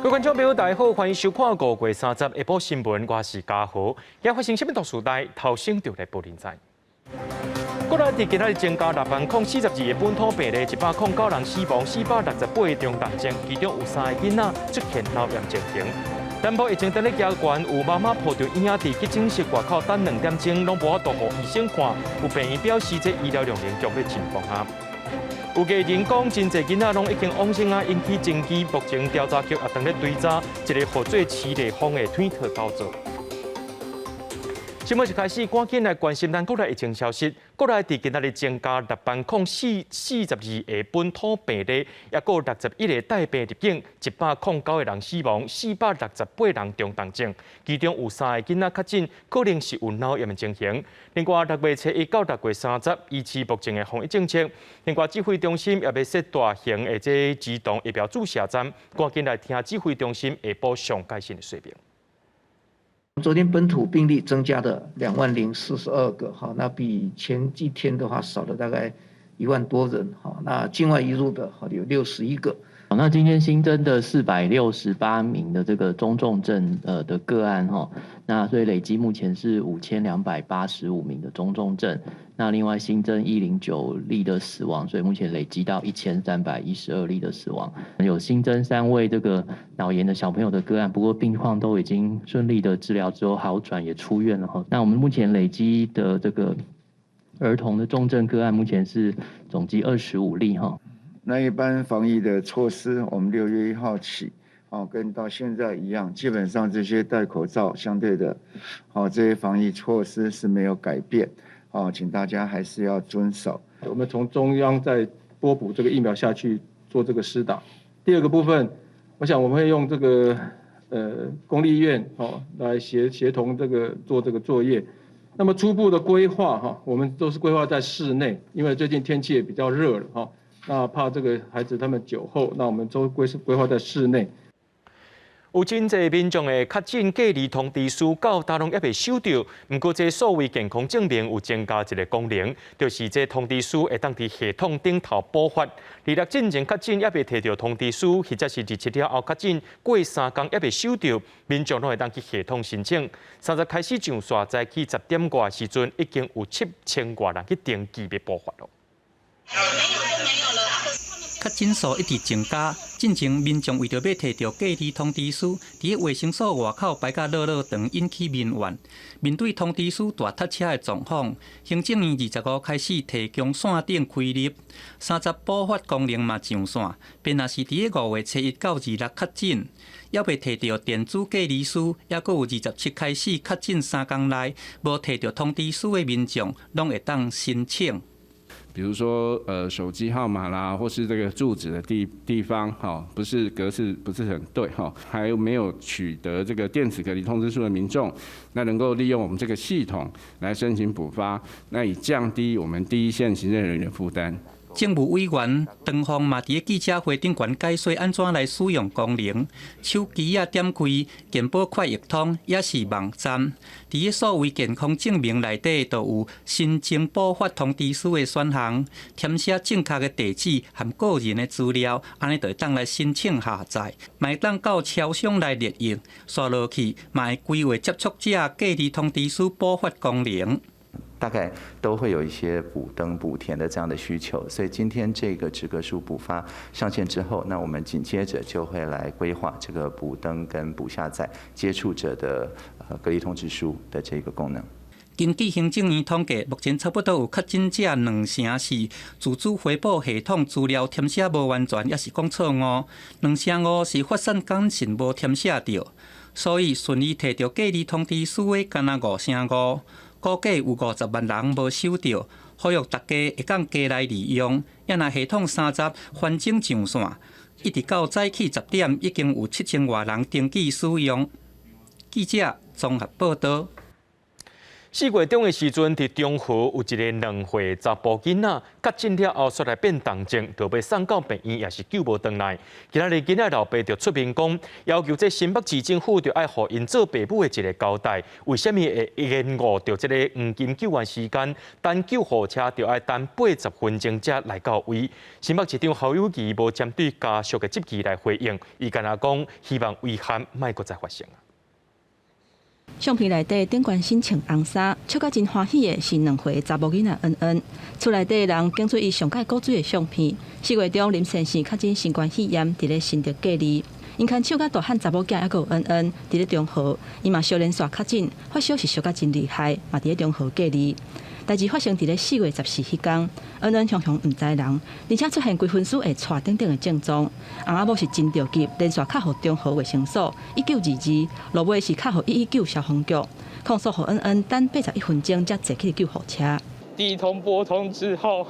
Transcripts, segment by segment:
各位觀眾朋友，大家好，歡迎收看5月30下晡新聞，我是嘉豪。今發生啥物大事代，頭先就來報恁知。國內佇今仔日增加60,042個本土病例，109人死亡，468個中重症，其中有三个囡仔出現腦炎情形。南部疫情當咧加懸，有媽媽抱著嬰仔佇急診室外口等2點鐘，攏無法度予醫生看。有病院表示，這醫療量能強欲緊繃啊。有藝人講，真濟囡仔攏已經往生啊，引起爭議。目前調查局也當咧追查一个號做淒厲風的推特狗做。新聞一開始，趕緊來關心咱國內疫情消息。國內佇今仔日增加60,042個本土病例，抑閣有61個帶病入境，109個人死亡，468人中重症，其中有三个囡仔確診，可能是有腦炎的情形。另外，6月初一到6月30，維持目前的防疫政策。另外，指揮中心也欲設大型的這兒童疫苗注射站，趕緊來聽指揮中心下晡上蓋新的說明。昨天本土病例增加了20,042個，哈，那比前幾天的話少了大概1萬多人，哈，那境外移入的有61個。那今天新增的468名的這個中重症的個案，哈，那所以累計目前是5285名的中重症。那另外新增109例的死亡，所以目前累積到1312例的死亡。有新增三位這個腦炎的小朋友的個案，不過病況都已經順利的治療之後好轉，也出院了哈。那我們目前累積的這個兒童的重症個案，目前是總計25例哈。那一般防疫的措施，我們6月1號起，哦，跟到現在一樣，基本上這些戴口罩相對的，好，這些防疫措施是沒有改變，哦，請大家還是要遵守。我們從中央再撥補這個疫苗下去做這個施打。第二個部分，我想我們會用這個公立醫院哦來協同這個做這個作業。那麼初步的規劃哈，我們都是規劃在室內，因為最近天氣也比較熱了哈。那怕這個孩子他們久候，那我們都規劃在室內。有真濟民眾的確診隔離通知書到今攏猶未收著，毋過這數位健康證明有增加一個功能，就是這通知書會當佇系統頂頭補發。26進前確診猶未提著通知書，或者是27了後確診過3工猶未收著，民眾攏會當去系統申請。30開始上線，早起10點外時陣，已經有7000外人去登記欲補發囉。確診數一直增加，進前民眾為著欲提著隔離通知書，佇衛生所外口排甲落落長，引起民怨。面對通知書大塞車的狀況，行政院25開始提供線頂開立，30補發功能嘛上線。便若是佇5月初一到26確診，猶未提著電子隔離書，抑閣有27開始確診3工內無提著通知書的民眾，攏會當申請。比如說，手機號碼啦，或是這個住址的地方，哈，不是格式不是很對，哈，還沒有取得這個電子隔離通知書的民眾，那能夠利用我們這個系統來申請補發，那以降低我們第一線行政人員負擔。政務委員唐鳳嘛，佇記者會頂懸解說按怎來使用功能，手機仔點開健保快易通，抑是網站，佇咧數位健康證明內底，就有申請補發通知書的選項，填寫正確的地址和個人的資料，按呢就會當來申請下載，嘛會當到超商來列印，刷落去，嘛會規劃接觸者隔離通知書補發功能。大概都會有一些補登補填的這樣的需求，所以今天這個紙隔書補發上線之後，那我們緊接着就會來規劃這個補登跟補下載接觸者的隔離通知書的這個功能。根據行政院統計，目前差不多有確診者兩成是自主回報系統資料填寫無完全，抑是講錯誤；2成5是發散簡訊無填寫著，所以順利提著隔離通知書的干焦5成5。估計有50萬人無收著，呼籲大家會當加來利用。抑若系統30完整上線，一直到早起10點，已經有7000外人登記使用。記者綜合報道。4月中的時陣，佇中和有一个2歲查埔囡仔確診了後，煞來變重症，著欲送到病院，也是救無轉來。今仔日囡仔老爸就出面講，要求這新北市政府著愛予𪜶做爸母的一个交代，為啥物會延誤著這个黃金救援時間？等救護車著愛等80分鐘才來到位。新北市長侯友宜無針對家屬的質疑來回應，伊干焦講希望遺憾莫閣再發生。相片內底頂懸身穿紅衫，笑甲真歡喜的是2歲查某囡仔恩恩。厝內底人揀出伊上蓋古錐的相片。4月中林先生確診新冠肺炎，佇咧新竹隔離。𪜶牽手佮大漢查某囝猶閣有恩恩佇咧中和，伊嘛小連續確診，發燒是燒甲真厲害，嘛佇咧中和隔離。代誌發生佇咧4月14彼工，恩恩雄雄毋知人，而且出現規身軀會掣等等的症狀。翁仔某是真著急，連續敲予中和衛生所1922，落尾是敲予119消防局，控訴予恩恩等81分鐘才坐去救護車。第一通撥通之後，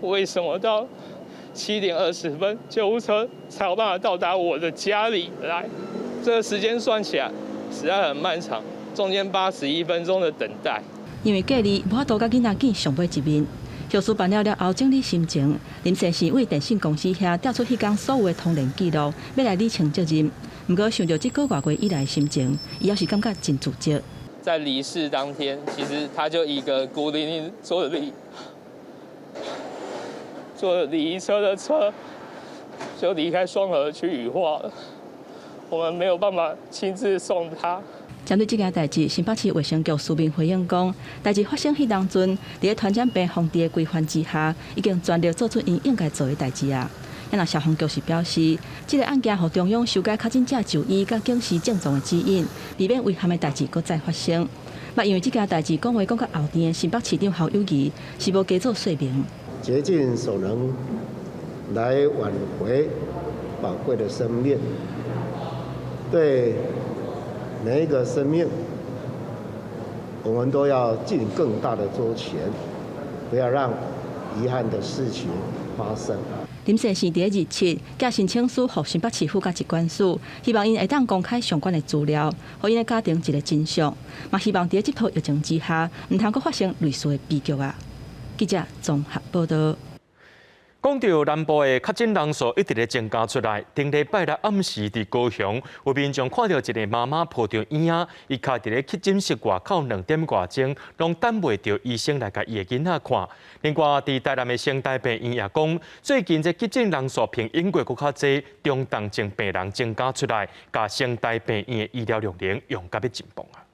為什麼到7點20分救護車才有辦法到達我的家裡來？這個時間算起來實在很漫長，中間81分鐘的等待。因為隔離無法度佮囡仔見上尾一面，後事辦了了後整理心情，林先生為電信公司遐調出彼工所有的通聯記錄，欲來理清責任。毋過想著這個外月以來的心情，伊猶是感覺真自責。在離世當天，其實他就一個孤零零坐禮儀車的車，就離開雙和去羽化了。我們沒有辦法親自送他。針對這件代誌，新北市衛生局書面回應講，代誌發生彼當陣，佇咧傳染病防治的規範之下，已經全力做出𪜶應該做的代誌啊。若消防局是表示，這个案件予中央修改確診者就醫佮警示症狀的指引，避免遺憾的代誌閣再發生。嘛，因為這件代誌講話講較後甜的新北市長侯友宜是無加做說明，竭盡所能來挽回寶貴的生命，對每一個生命，我們都要盡更大的周全，不要讓遺憾的事情發生。林先生佇咧27寄申請書予新北市府佮疾管署，希望𪜶會當公開相關的資料，予𪜶的家庭一個真相。嘛希望佇咧這波疫情之下，毋通閣發生類似的悲劇啊！記者綜合報道。講到南部的確診人數一直咧增加出來，頂禮拜六暗時佇高雄，有民眾看著一个媽媽抱著嬰仔，伊徛佇咧急診室外口2點外鐘，攏等袂著醫生來共伊的囡仔看。另外，佇台南的成大病院也講，最近這急診人數比往過閣較濟，中重症病人增加出來，共成大病院的醫療量能用甲欲盡崩啊！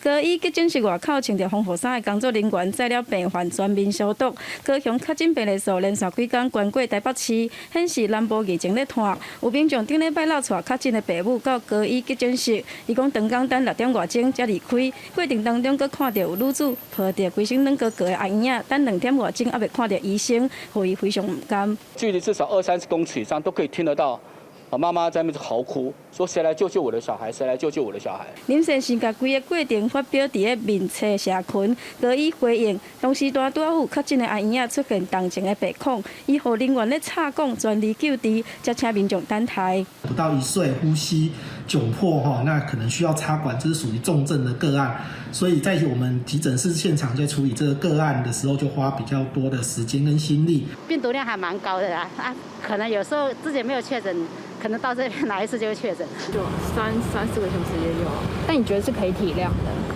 高醫急診室外口穿著防護衫的工作人員載了病患全面消毒。高雄確診病例數連續幾工懸過台北市，顯示南部疫情咧湠。有民眾頂禮拜六帶確診的爸母到高醫急診室，伊講長工等6點外鐘才離開，過程當中閣看著有女子抱著規身軟膏膏的阿嬰仔，等2點外鐘猶未看著醫生，予伊非常毋甘。距離至少二三十公尺以上都可以聽得到。媽媽在那邊嚎哭，說誰來救救我的小孩？誰來救救我的小孩？林先生共規个過程發表佇咧面冊社群，高醫回應，同時段拄好有確診的阿嬰仔出現重症的病況，醫護人員咧插管全力救治，才請民眾等待。不到1歲，呼吸窘迫哈，那可能需要插管，這是屬於重症的個案，所以在我們急診室現場在處理這個個案的時候，就花比較多的時間跟心力。病毒量還蠻高的啦，啊，可能有時候自己沒有確診。可能到這邊來一次就會確診，就3、4個小時也有，但你覺得是可以體諒的？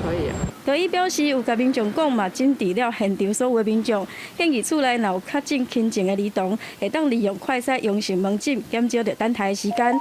可以啊。高醫表示，有共民眾講嘛，診治了現場所有民眾，建議厝內若有確診輕症的兒童，會當利用快篩陽性門診，減少著等待時間。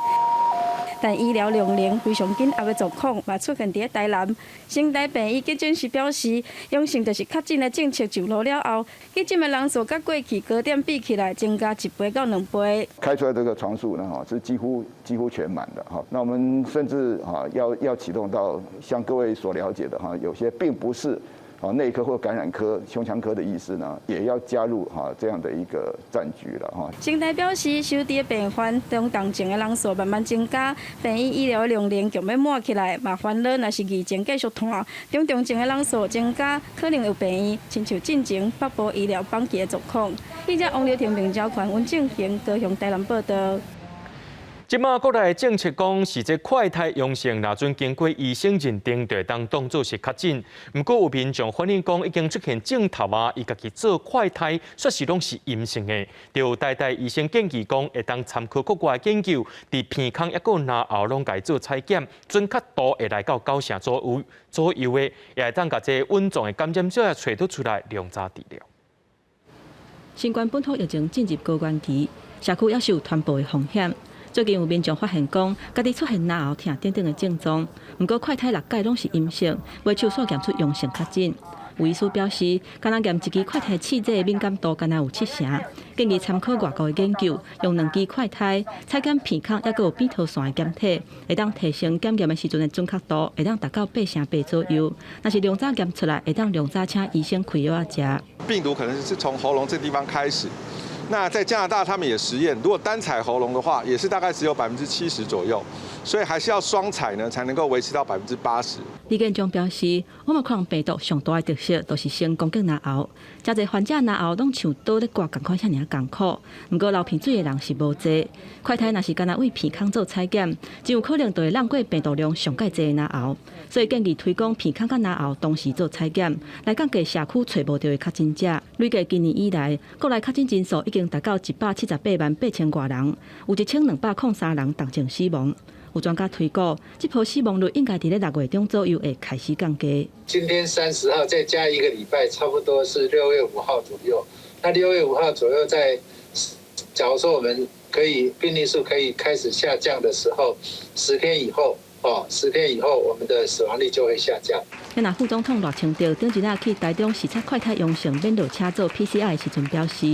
但醫療量能非常緊壓的狀況嘛出現佇咧台南，成大病院急診室表示，陽性就是確診的政策上路了後，急診的人數佮過去高點比起來增加1倍到2倍。開出來這個床數呢，哈，是幾乎全滿的哈。那我們甚至哈要啟動到像各位所了解的哈，有些並不是啊內科或感染科、胸腔科的醫師呢，也要加入哈這樣的一個戰局了哈。成大表示，收治的病患中重症的人數慢慢增加，病院醫療的量能強欲滿起來，嘛煩惱若是疫情繼續湠，中重症的人數增加，可能有病院親像進前北部醫療崩潰的狀況。記者王劉婷、明昭權、溫正賢高雄台南報道。這馬國內政策講是這快篩陽性，若準經過醫生認定，就會當當做是確診。毋過有民眾反映講，已經出現症頭啊，伊家己做快篩，煞是攏是陰性的。就台大醫生建議講，會當參考國外研究，佇鼻孔抑閣咽喉攏共做採檢，準確度會來到九成左右左右的，也會當共這隱藏的感染者揣著出來，量早治療。新冠本土疫情進入高原期，社區猶是有傳播的風險。最近有民眾發現講，家己出現咽喉疼等等的症狀，毋過快篩六擺攏是陰性，袂手煞驗出陽性確診。有醫師表示，干焦驗一支快篩試劑的敏感度干焦有七成，建議參考外國的研究，用兩支快篩採檢鼻孔抑閣有扁桃腺的檢體，會當提升檢驗的時陣的準確度，會當達到八成八左右。若是量早檢出來，會當量早請醫生開藥仔食。病毒可能是從喉嚨這地方開始。那在加拿大，他們也實驗，如果單採喉嚨的話，也是大概只有70%左右，所以還是要雙採呢，才能夠維持到80%。李建忠表示，奧密克戎病毒上大的特色，就是先攻擊咽喉，誠濟患者咽喉攏像刀咧割仝款遐爾仔艱苦。毋過流鼻水的人是無濟，快篩若是干焦對鼻孔做採檢，真有可能就會漏過病毒量上蓋濟的咽喉，所以建議推廣鼻孔佮咽喉同時做採檢，來降低社區揣無著的確診者。累計今年以來，國內確診人數已經達到178萬8千外人，有1203人重症死亡。有專家推估，這波死亡率應該佇咧6月中左右會開始降低。今天30號，再加一個禮拜，差不多是六月五號左右。那六月五號左右，在假如說我們可以病例數可以開始下降的時候，十天以後，哦，十天以後，我們的死亡率就會下降。那副總統賴清德頂日仔去台中視察快篩陽性免落車做 PCR 的時陣表示，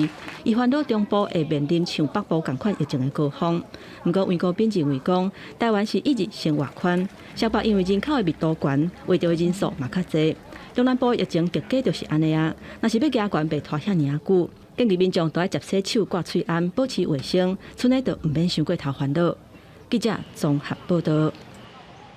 伊煩惱中部會面臨像北部仝款疫情的高峰。毋過袁國斌認為講，台灣是一日生活圈，雙北因為人口的密度懸，患著的人數嘛較濟。中南部疫情極佳就是按呢啊，若是欲夯懸袂拖遐爾仔久，建議民眾都愛捷洗手、掛喙罨、保持衛生，賰呢就毋免傷過頭煩惱。記者綜合報導。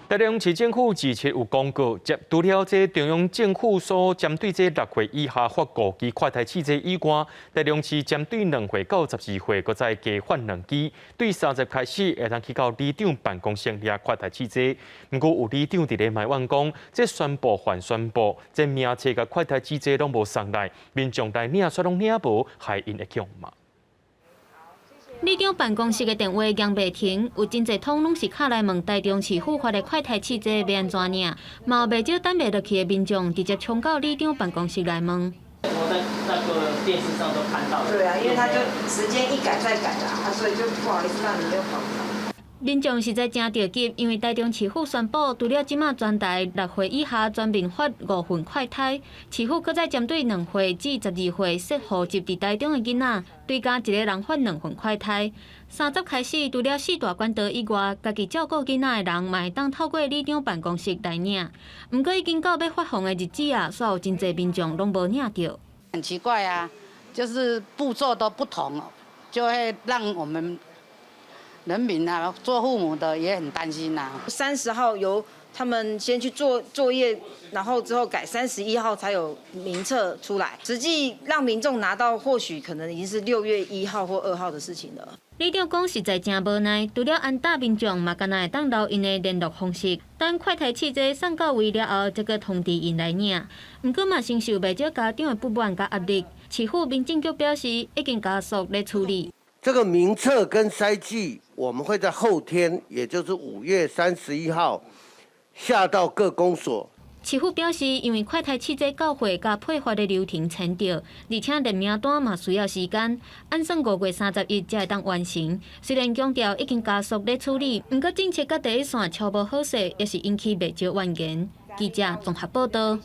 台中市政府日前有公告，接除了這中央政府所針對這六歲以下發五支快篩試劑以外，台中市針對2歲到12歲，閣再加發兩支，對30開始會當去到里長辦公室領快篩試劑。毋過有里長佇咧埋怨講，這宣布還宣布，這名冊佮快篩試劑攏無送來，民眾來領煞攏領無，害𪜶會予罵。里長辦公室的電話響袂停，有真濟通攏是敲來問台中市府發的快篩試劑欲按怎領，嘛有袂少等袂落去的民眾直接衝到里長辦公室來問。我在那個電視上都看到。對啊，因為他就時間一改再改啦，所以就不好意思讓你又跑。民眾實在真著急，因為台中市府宣布，除了這馬全台六歲以下全面發五份快篩，市府閣再針對2歲至12歲設戶籍佇台中的囡仔，追加一个人發兩份快篩。30開始，除了四大管道以外，家己照顧囡仔的人，嘛會當透過里長辦公室來領。毋過已經到欲發放的日子啊，煞有真濟民眾攏無領著。很奇怪啊，就是步驟都不同，就會讓我們人民啊，做父母的也很擔心呐。 30號由他們先去做作業，然後之後改31號才有名冊出來，實際讓民眾拿到，或許可能已經是6月1號或2號的事情了。里長講實在真無奈，除了安搭民眾嘛，干焦會當留𪜶的聯絡方式，等快篩試劑送到位了後，才閣通知𪜶來領。毋過嘛，承受袂少家長的不滿佮壓力。市府民政局表示，已經加速咧處理。這個名冊跟篩劑，我們會在後天，也就是5月31號下到各公所。市府表示，因為快篩試劑到貨佮配發的流程遷著，而且列名單嘛需要時間，按算5月31才會當完成。雖然強調已經加速咧處理，毋過政策佮第一線超無好勢，也是引起袂少怨言。記者綜合報道。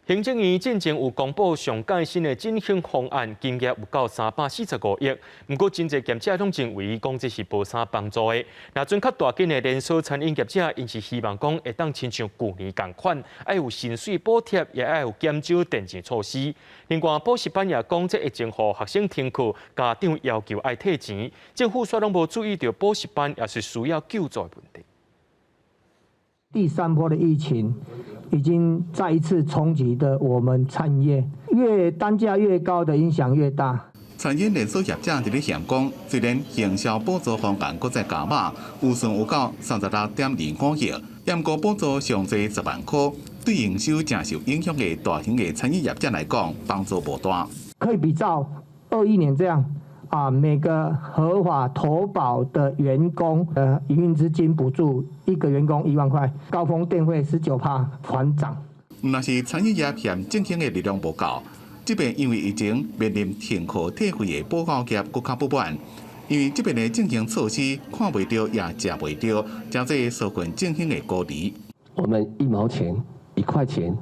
行政院進前有公布上蓋新的振興方案，金額有到345億。毋過真濟業者攏認為講這是無啥幫助的。若準較大間的連鎖餐飲業者，𪜶是希望講會當親像舊年仝款，愛有薪水補貼，也愛有減少電錢措施。另外，補習班也講，這疫情予學生停課，家長要求愛退錢，政府煞攏無注意著補習班也是需要救助的問題。第三波的疫情已經再一次衝擊的我們餐飲業，越單價越高的影響越大。餐飲連鎖業者佇咧嫌講，雖然行銷補助方案閣再加碼，預算有到36.25億，毋過補助上濟10萬箍，對營收誠受影響的大型的餐飲業者來講，幫助無大。可以比照21年這樣啊，每個合法投保的員工，營運資金補助一個員工1萬塊，高峰電費19%還漲。毋但是餐飲業嫌振興的力量無夠。這邊因為疫情面臨停課退費的補教業閣較不滿，因為這邊的振興措施看袂著也食袂著，誠濟紓困振興的孤兒。我們一毛錢、一塊錢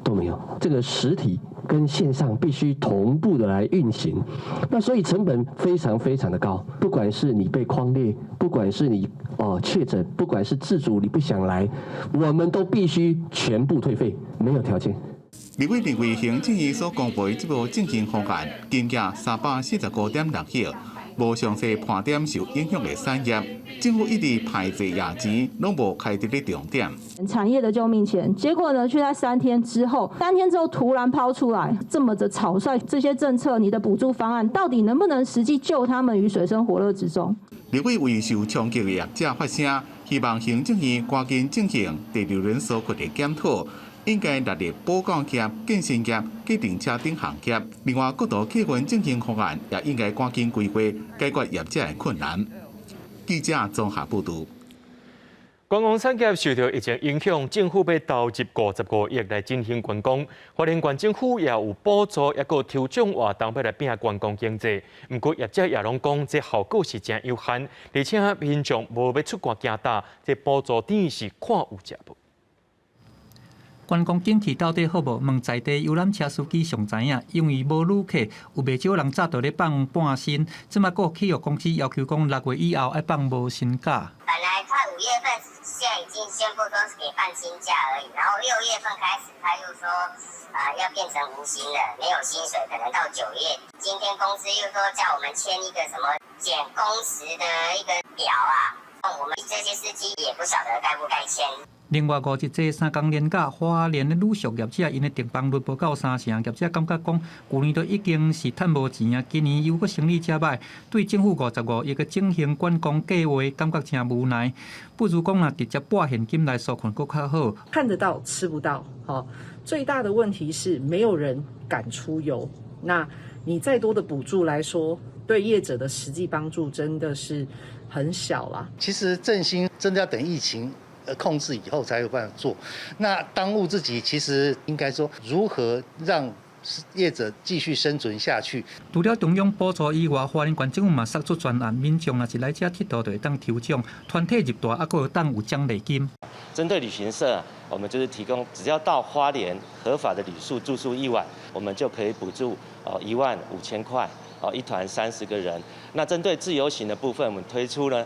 都沒有，這個實體跟線上必須同步的來運行，那所以成本非常非常的高。不管是你被匡列，不管是你哦確診，不管是自主你不想來，我們都必須全部退費，沒有條件。立委認為行政院所公布的這部振興方案，金額345.6億，無詳細盤點受影響的產業，政府一直派濟壓錢，攏無開佇咧重點。產業的救命錢，結果呢，卻在三天之後，三天之後突然拋出來，這麼的草率，這些政策，你的補助方案到底能不能實際救他們於水深火熱之中？立委為受衝擊的業者發聲，希望行政院趕緊進行第二輪紓困的檢討。應該納入補教業、健身業、計程車等行業。另外，國土客運振興方案也應該趕緊規劃，解決業者的困難。記者綜合報導。觀光產業受著疫情影響，政府欲投入55億來振興觀光。花蓮縣政府也有補助，抑閣抽獎活動，欲來拼觀光經濟。毋過業者也攏講，這效果是誠有限，而且民眾無欲出國行搭，這補助等是看有食無。觀光景氣到底好無？問在地遊覽車司機上知影，因為無旅客，有袂少人早就咧放半薪，這馬閣去予公司要求講6月以後愛放無薪假。本來他5月份現在已經宣布說是給半薪假而已，然後6月份開始他又說啊要變成無薪了，沒有薪水，可能到9月。今天公司又說叫我們簽一個什麼減工時的一個表啊，我們這些司機也不曉得該不該簽。另外，五一這三工連假，花蓮的旅宿業者𪜶的訂房率無夠三成，業者感覺講，舊年都已經是趁無錢啊，今年又閣生意遮䆀，對政府55億的振興觀光計劃感覺誠無奈。不如講若直接撥現金來紓困閣較好。看得到吃不到，吼，最大的問題是沒有人敢出遊。那你再多的補助來說，對業者的實際幫助真的是很小啦。其實振興真的要等疫情控制以後才有辦法做。那當務之急，其實應該說如何讓業者繼續生存下去。除了中央補助以外，花蓮縣政府嘛釋出專案，民眾若是來遮𨑨迌就會當抽獎，團體入團猶閣會當有獎勵金。針對旅行社，我們就是提供，只要到花蓮合法的旅宿住宿一晚，我們就可以補助哦15,000塊，哦一團30個人。那針對自由行的部分，我們推出了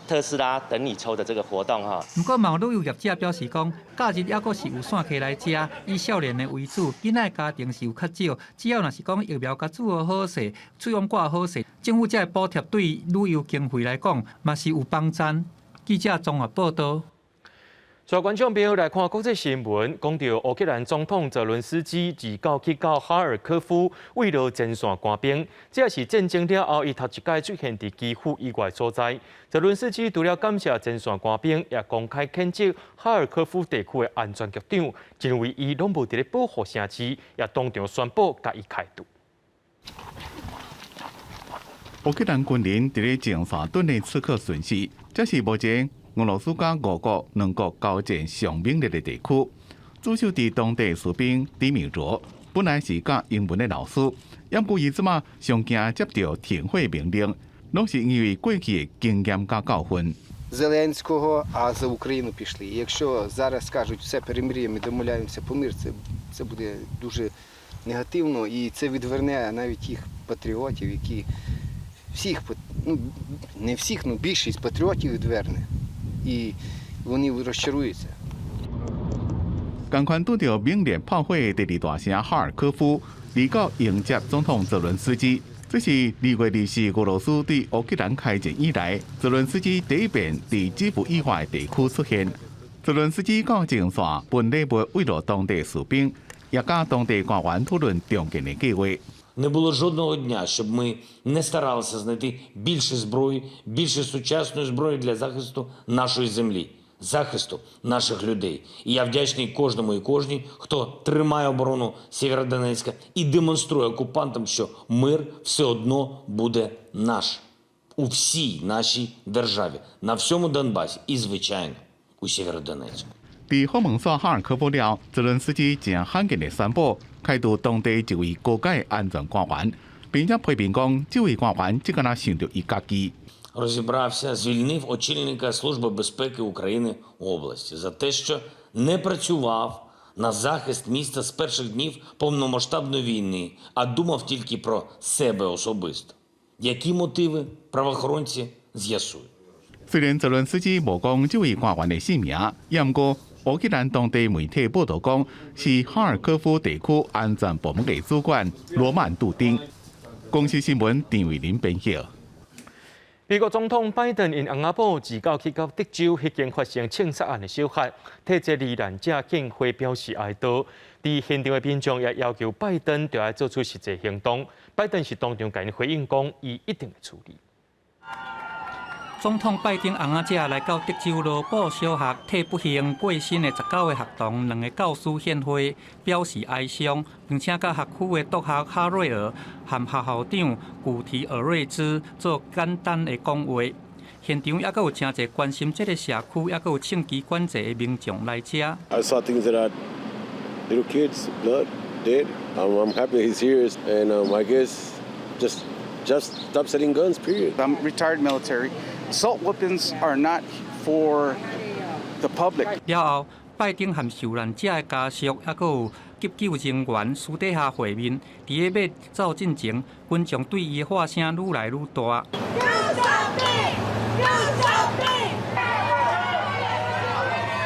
特斯拉等你抽的這個活動哈。毋過，嘛有旅遊業者表示講，假日猶閣是有散客來遮，以少年的為主，囡仔家庭是有較少。只要若是講疫苗共注予好勢，喙網掛好勢，政府這个補貼對旅遊經費來講，嘛是有幫助。記者綜合報導。帶觀眾朋友來看國際新聞，講著烏克蘭總統澤倫斯基二九去到哈爾科夫慰勞前線官兵，這也是戰爭了後，伊頭一擺出現佇基輔以外所在。澤倫斯基除了感謝前線官兵，也公開譴責哈爾科夫地區的安全局長，認為伊攏無佇咧保護城市，也當場宣布共伊開除。烏克蘭軍人佇咧前線訓練刺客順序，這是目前俄羅斯佮俄國兩國交戰上猛烈的地區。駐守佇當地士兵迪米羅本來是教英文的老師，毋過伊這馬上驚接著停火命令，攏是因為過去的經驗佮教訓。 Зеленського, а за Україну пішли. І якщо зараз скажуть все перемир'я, ми домовляємося по мир, це буде дуже негативно і це відверне навіть їх патріотів, які всіх, ну не всіх, ну більшість патріотів відверне. І вони розчаруються. 仝款拄著猛烈炮火的第二大城哈爾科夫，二九迎接總統澤倫斯基。這是2月24俄羅斯對烏克蘭開戰以來，澤倫斯基第一遍佇基輔以外地區出現。澤倫斯基到前線分禮物慰勞當地士兵，也佮當地官員討論重建的計劃。Не було жодного дня, щоб ми не старалися знайти більше зброї, більше сучасної зброї для захисту нашої землі, захисту наших людей. І я вдячний кожному і кожній, хто тримає оборону Сєвєродонецька і демонструє окупантам, що мир все одно буде наш у всій нашій державі, на всьому Донбасі і, звичайно, у Сєвєродонецьку. 佇訪問煞哈爾科夫了，澤倫斯基誠罕見的宣布開除當地一位高階安全官員，並且批評講，這位官員只敢若想著伊家己。 Розібрався, звільнив очільника Служби безпеки України області за те, що не працював на захист міста з перших днів повномасштабної війни, а думав тільки про себе особисто. Які мотиви правоохоронці з'ясують. 雖然澤倫斯基無講這位官員的姓名，也毋過烏克蘭當地媒體報道講是哈爾科夫地區安全部門的主管羅曼杜丁。公視新聞陳慧琳編譯。美國總統拜登𪜶翁仔某自九去到德州彼間發生槍殺案的小學，替這罹難者獻花表示哀悼。佇現場的民眾也要求拜登著愛做出實際行動。拜登是當場共𪜶回應講，伊一定會處理。總統拜登翁仔來到德州羅布小學，替不幸過身的19個學童、兩個教師獻花，表示哀傷，並且佮學區的督學哈瑞爾和學校長古提爾瑞茲做簡單的講話。現場猶閣有誠濟關心這个社區，猶閣有槍支管制的民眾來遮。 I saw things that little kids, blood, dead. I'm happy he's here, and I guess just stop selling guns. Period. I'm retired military. Assault weapons are not for the public. 了後，拜登和受難者的家屬，猶閣有急救人員私底下會面。佇咧欲走進前，群眾對伊的喝聲愈來愈大。Do something! Do something!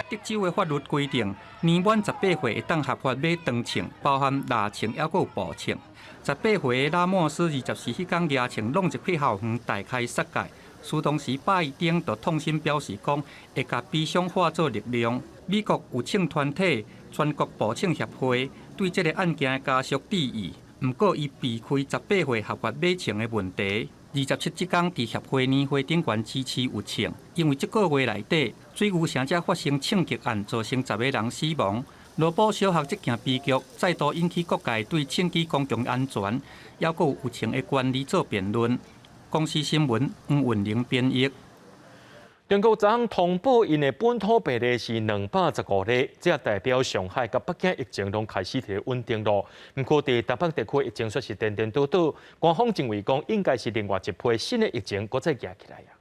德州的法律規定，年滿18歲會當合法買長槍，包含獵槍，猶閣有步槍。18歲的拉莫斯24彼工舉槍挵入去校園大開殺戒。事當時拜登就痛心表示講，會共悲傷化做力量。美國有槍團體全國步槍協會對這个案件的家屬致意，毋過伊避開18歲合法買槍的問題。27這工佇協會年會頂懸支持有槍，因為這個月內底水牛城才發生槍擊案，造成10個人死亡。羅布小學這件悲劇再度引起各界對槍支公共安全，猶閣有有槍的權利做辯論。公視新聞黃雲玲編譯。中國昨昏通報，𪜶的本土病例是215例，這代表上海佮北京疫情攏開始佇穩定咯。毋過，佇東北地區疫情卻是顛顛倒倒，官方認為講應該是另外一批新的疫情閣再夯起來啊。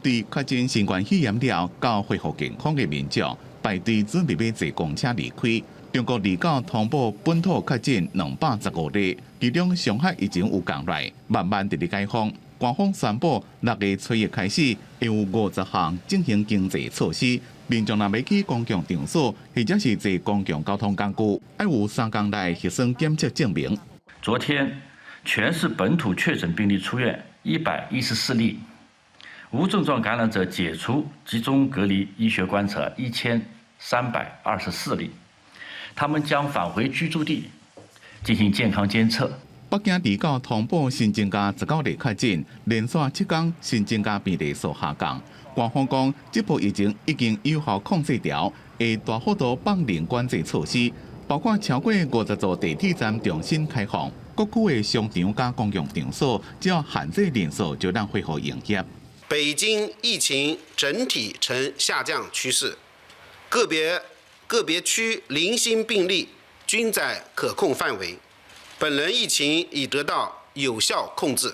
對確診新冠肺炎了到恢復健康的民眾，排隊準備欲坐公車離開。中國29通報本土確診215例，其中上海疫情有降來，慢慢佇咧解封。官方宣布6月初一開始，會有50項進行經濟措施。民眾若欲去公共場所或者是坐公共交通工具，愛有3工內核酸檢測證明。昨天，全市本土確診病例出院114例，無症狀感染者解除集中隔離醫學觀察1324例，他們將返回居住地進行健康監測。北京29通報新增加19例確診，連續7工新增加病例數下降。官方講，這波疫情已經有效控制牢，會大幅度放寬管制措施，包括超過50座地鐵站重新開放，各區的商場佮公共場所，只要限制人數，就當恢復營業。北京疫情整體呈下降趨勢，個別區零星病例均在可控範圍。本輪疫情已得到有效控制。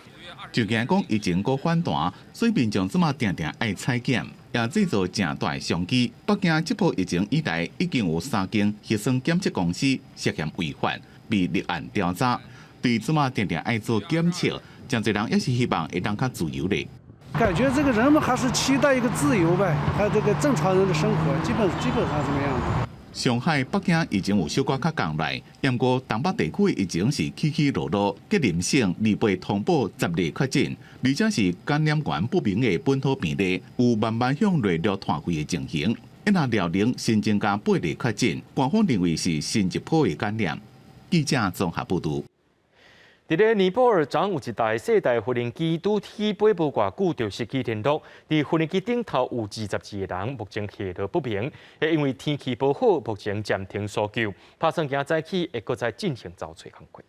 就驚講疫情閣反彈，所以民眾這馬定定愛採檢，也製造誠大的商機。北京這波疫情以來，已經有三間核酸檢測公司涉嫌違法，被立案調查。對這馬定定愛做檢測，誠濟人也是希望會當較自由咧。感覺這個人們還是期待一個自由唄，還有這個正常人的生活，基本上這麼樣子。上海、北京疫情有小可較降來，毋過東北地區疫情是起起落落。吉林省28通報10例確診，而且是感染源不明的本土病例，有慢慢向內陸拖開的情形。若遼寧新增加8例確診，官方認為是新一波的感染。記者綜合報導。佇咧尼泊爾，昨有一台細台無人機拄起飛無偌久就失去聯絡，佇無人機頂頭有22個人，目前下落不明。因為天氣無好，目前暫停搜救，拍算今早起會閣再進行找揣工作。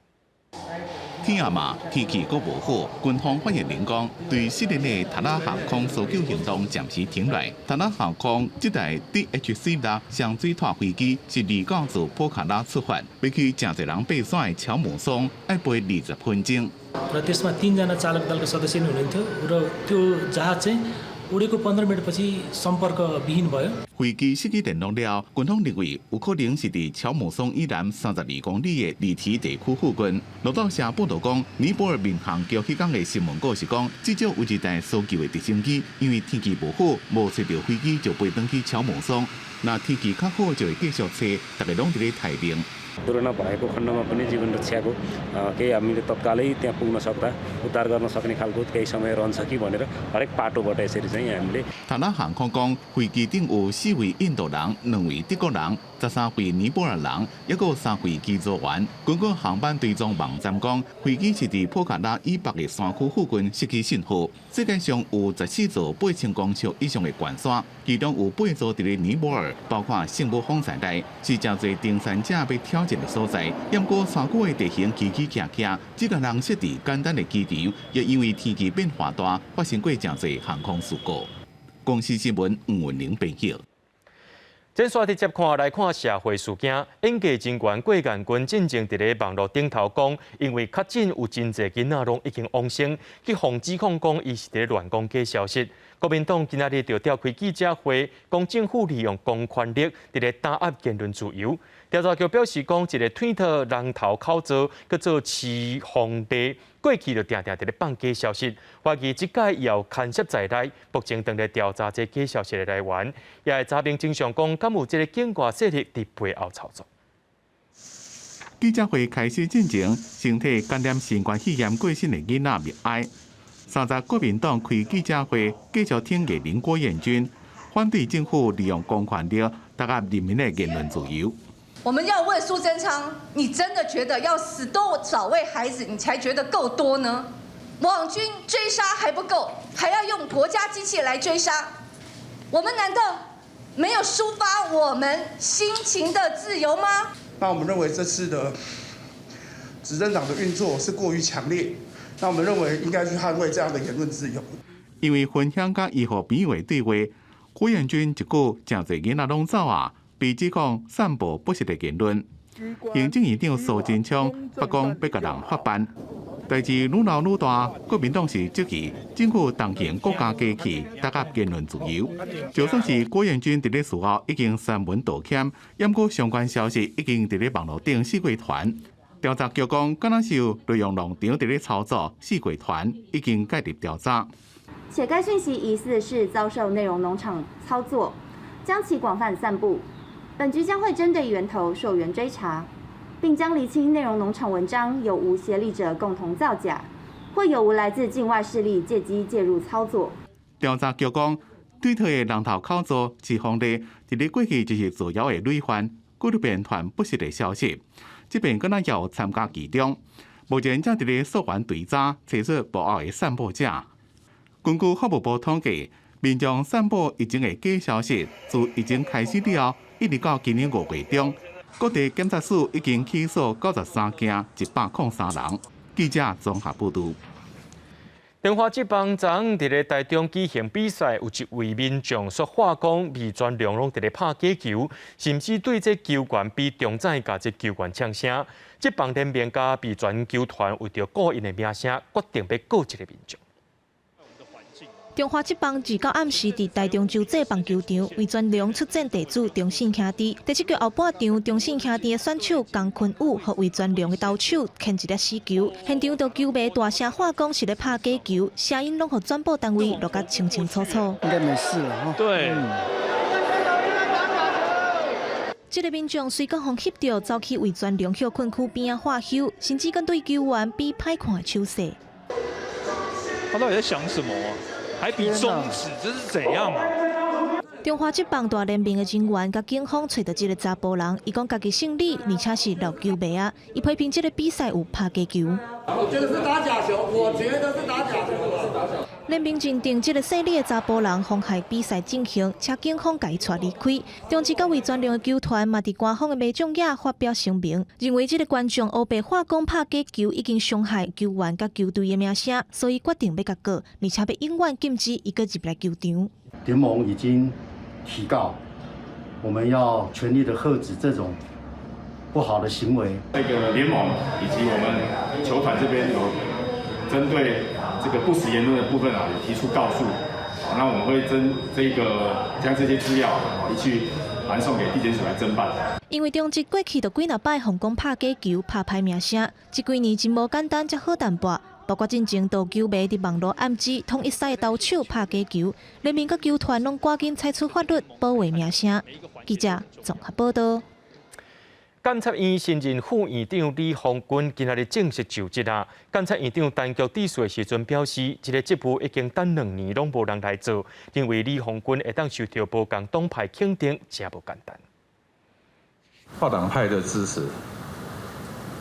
天也嘛，天氣閣無好，軍方發言人講，對失聯的塔拉航空搜救行動暫時停落。塔拉航空這台 DHC 6雙水拖飛機是離港自波卡拉出發，欲去誠濟人爬山的喬姆松，愛飛20分鐘。 र त्यसमा तिनजना चालक दलका सदस्य नै हुनुहुन्थ्यो र त्यो जहाज चाहिँ उडेको 15 मिनटपछि सम्पर्कविहीन भयो。飛機失去聯絡了，軍方認為有可能是佇喬姆松以南32公里的利提地區附近。路透社報道講，尼泊爾民航局彼工的新聞稿是講，至少有一台搜救的直升機，因為天氣無好，無揣著飛機就飛轉去喬姆松。若天氣較好，就會繼續揣，大家攏佇咧待命。 दुर्घटना भएको खण्डमा पनि जीवन रक्षाको केही हामीले तत्कालै त्यहाँ पुग्न सक्दा उद्धार गर्न सक्ने खालको केही समय रहन्छ कि भनेर हरेक पाटोबाट यसरी चाहिँ हामीले 塔拉航空講，飛機頂有四位印度人、兩位德國人、13位尼泊爾人，抑閣有三位機組員。根據航班追蹤網站講，飛機是佇波卡拉以北的山區附近失去信號。世界上有14座8000公尺以上的懸山，其中有八座佇咧尼泊爾，包括聖母峰在內，是誠濟登山者欲挑戰的所在。毋過山區的地形起起崎嶇，只共人設置簡單的機場，也因為天氣變化大，發生過誠濟航空事故。公視新聞吳文玲編譯。這煞直接看來看社會事件，演藝人員郭彥均進前佇咧網路頂頭講，因為確診有真濟囡仔攏已經往生，去予指控講伊是佇咧亂講假消息。國民黨今仔日就召開記者會，講政府利用公權力佇咧打壓言論自由。調查局表示講，一个推特人頭口座叫做飼皇帝，過去就定定佇咧放假消息，懷疑這擺也有牽涉在內，目前正咧調查這假消息的來源，也會查明真相，講敢有這个境外勢力佇背後操作。記者會開始進前，身體感染新冠肺炎過身的囡仔默哀。30國民黨開記者會，繼續挺藝人郭彥均，反對政府利用公權力打壓人民的言論自由。我們要問蘇貞昌，你真的覺得要死多少位孩子，你才覺得夠多呢？網軍追殺還不夠，還要用國家機器來追殺，我們難道沒有抒發我們心情的自由嗎？那我們認為這次的執政黨的運作是過於強烈，那我們認為應該去捍衛這樣的言論自由。因為分享佮醫護朋友的對話，郭彥均一句誠濟囡仔攏走啊，被指控散布不實的言論。行政院長蘇貞昌不講欲共人法辦，代誌愈鬧愈大，國民黨是質疑政府動用國家機器打壓言論自由。就算是郭彥均佇咧事後已經刪文道歉，毋過相關消息已經佇咧網路頂四界傳。調查局講，敢若是有內容農場佇咧操作，四界傳已經介入調查。且該訊息疑似是遭受內容農場操作，將其廣泛散布。本局將會針對源頭溯源追查，並將釐清內容農場文章有無協力者共同造假，或有無來自境外勢力借機介入操作。調查局講，推特的人頭口座飼皇帝，佇咧過去就是造謠的累犯，幾度遍傳不實的消息，這擺敢若也有參加其中。目前正佇咧溯源追查，揣出幕後的散布者。根據法務部統計，民眾散布疫情的假消息，自疫情開始了後，一直到今年5月中，各地檢察署已經起訴93件，103人。記者綜合報導。中華職棒昨昏佇咧台中舉行比賽，有一位民眾說話講，味全龍攏佇咧拍假球，甚至對這球員比中指共這球員嗆聲。職棒聯盟佮味全球團為著顧𪜶的名聲，決定欲告這个民眾。中華職棒29暗時佇台中洲際棒球場，味全龍出戰地主中信兄弟。第七局後半場，中信兄弟的選手江坤宇予味全龍的投手牽一粒死球，現場就球迷大聲喊講是咧拍假球，聲音攏予轉播單位錄甲清清楚楚。應該沒事了哈。對。這个民眾雖講予翕著，走去味全龍歇睏區邊仔喝溼，甚至閣對球員比歹看的手勢。他到底在想什麼啊？還比中指，這是怎樣啊？中華職棒大聯盟的人員佮警方揣著這个查埔人，伊講家己姓李，而且是老球迷仔。伊批評這个比賽有拍假球。我覺得是打假球，我覺得是打假球。聯盟認定這个姓李的查埔人妨害比賽進行，請警方共伊帶離開。中職佮味全龍的球團嘛，佇官方的媒體也發表聲明，認為這个觀眾烏白話講拍假球已經傷害球員佮球隊的名聲，所以決定欲共告，而且欲永遠禁止伊閣入來球場。聯盟已經提告，我們要全力的遏止這種不好的行為。這個聯盟以及我們球團這邊有針對這個不實言論的部分啊，有提出告訴，那我們會針這個將這些資料一起函送給地檢署來偵辦。因為中職過去就幾若擺予人講拍假球、拍歹名聲，這幾年真無簡單，才好淡薄。包括進前有球迷佇網路暗指統一獅投手拍假球，聯盟佮球團攏趕緊採取法律保衛名聲。記者綜合報道。監察院新任副院長李鴻鈞今仔日正式就職啊！監察院長陳菊致辭的時陣表示，這个職務已經等兩年攏無人來做，認為李鴻鈞會當受著無仝黨派肯定，真無簡單。跨黨派的支持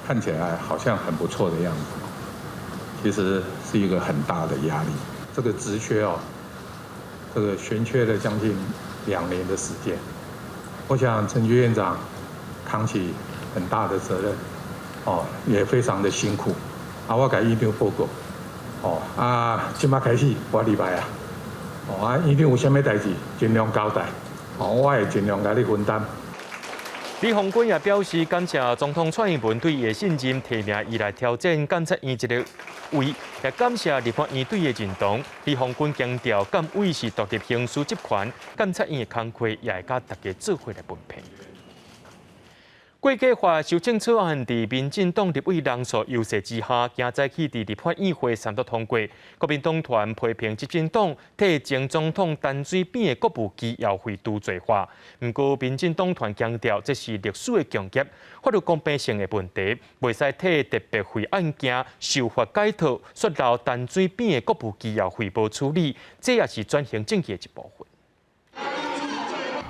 看起來好像很不錯的樣子，其實是一個很大的壓力。這個職缺哦，這個懸缺了將近2年的時間，我想陳菊院長扛起很大的責任，哦，也非常的辛苦。啊，我共院長報告，哦，啊，這馬開始我禮拜啊，哦，啊，院長有啥物代誌，盡量交代，哦，我會盡量共你分擔。李鴻鈞也表示感謝總統蔡英文對伊的信任，提名伊來挑戰監察院這个位，也感謝立法院對伊的認同。李鴻鈞強調，監委是獨立行使職權，監察院的工課也會佮大家做伙來分配。國籍法修正草案佇民進黨立委人數優勢之下，今早起佇立法院會三讀通過。國民黨團批評執政黨替前總統陳水扁的國務機要費除罪化。毋過，民進黨團強調，這是歷史的共業，法律公平性的問題，袂使替特別費案件修法解套，煞留陳水扁的國務機要費無處理，這也是轉型正義的一部分。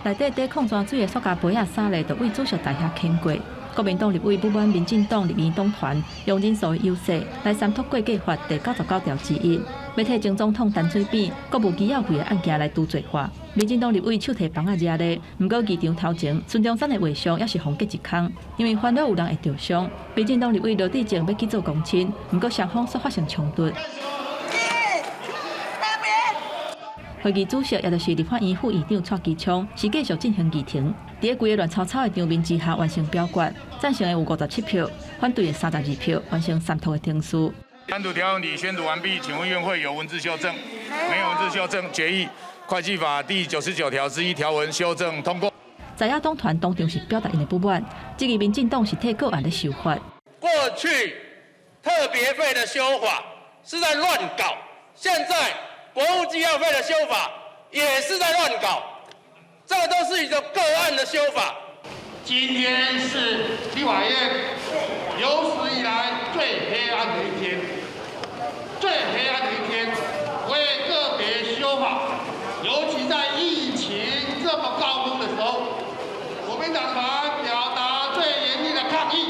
內底裝礦泉水的塑膠杯仔三个，就對主席台遐牽過。國民黨立委不滿民進黨立院黨團用人數的優勢來三讀國籍法第99條之一，欲替前總統陳水扁國務機要費的案件來除罪化。民進黨立委手提枋仔掠咧，毋過議場頭前孫中山的畫像猶是予結一空，因為煩惱有人會著傷。民進黨立委羅致政欲去做公親，毋過雙方煞發生衝突。會議主席，也就是立法院副院長蔡其昌，是繼續進行議程。佇个規个亂糟糟的場面之下完成表決，贊成的有57票，反對的32票，完成三讀的程序。單獨條文已宣讀完畢，請問院會有文字修正？沒有文字修正，決議會計法第99條之一條文修正通過。在野黨團當場是表達𪜶的不滿，質疑民進黨是替個案咧修法。過去特別費的修法是在亂搞，現在國務機要費的修法也是在亂搞，這個都是一個個案的修法。今天是立法院有史以來最黑暗的一天，最黑暗的一天，為個別修法，尤其在疫情這麼高峰的時候，國民黨團表達最嚴厲的抗議。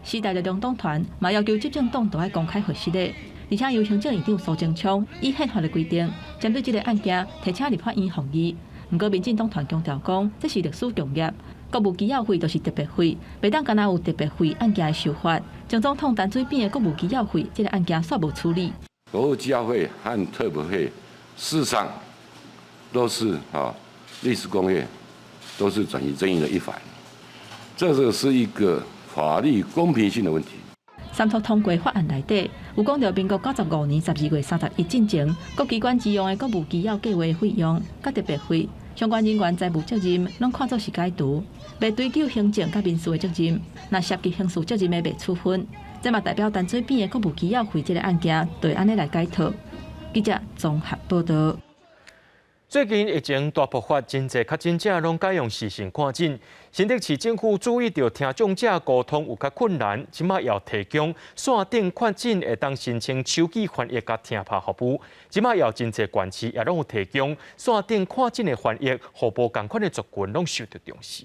時代力量黨團嘛要求執政黨都愛公開核實的。而且由行政院長蘇貞昌依憲法的規定，針對這个案件提請立法院動議。毋過民進黨團強調講，這是歷史共業，國務機要費就是特別費，袂當干焦有特別費案件的修法。前總統陳水扁的國務機要費，這个案件煞無處理。國務機要費和特別費，事實上都是啊歷史共業，都是轉型正義的一環。這個是一個法律公平性的問題。三讀通過法案內底有講著民國95年12月31進前，各機關支用的國務機要計畫費用，佮特別費，相關人員財務責任攏看做是解除，袂追究行政佮民事的責任。若涉及刑事責任的，袂處分。這嘛代表陳水扁的國務機要費這个案件，就會按呢來解套。記者綜合報導。最近疫情大爆發，真濟確診者攏改用視訊看診。新竹市政府注意著聽障者溝通有較困難，這馬也提供線頂確診會當申請手語翻譯佮聽拍服務。這馬也真濟縣市也攏有提供線頂看診的翻譯，予無仝款的族群攏受著重視。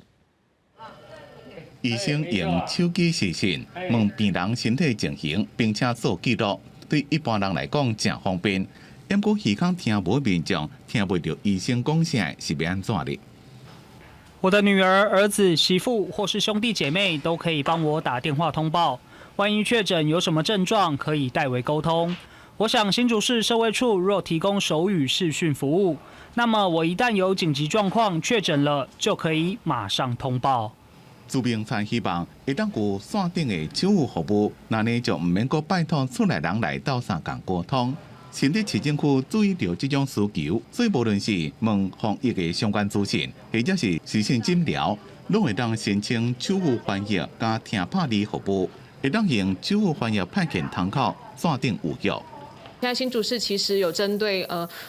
醫生用手機視訊問病人身體情形，並且做記錄，對一般人來講誠方便。毋過耳孔聽無民眾聽袂著醫生講啥，是欲按怎咧？我的女兒、兒子、媳婦或是兄弟姐妹都可以幫我打電話通報，萬一確診有什麼症狀，可以代為溝通。我想新竹市社衛處若提供手語視訊服務，那麼我一旦有緊急狀況確診了，就可以馬上通報。朱明燦希望會當有線頂的手語服務，那呢就毋免閣拜託厝內人來鬥相共溝通。新竹市政府注意著這種需求，所以無論是問防疫的相關資訊，或者是視訊診療，攏會當申請手語翻譯佮聽拍字服務，會當用手語翻譯派遣窗口線頂預約。現在新竹市其實有針對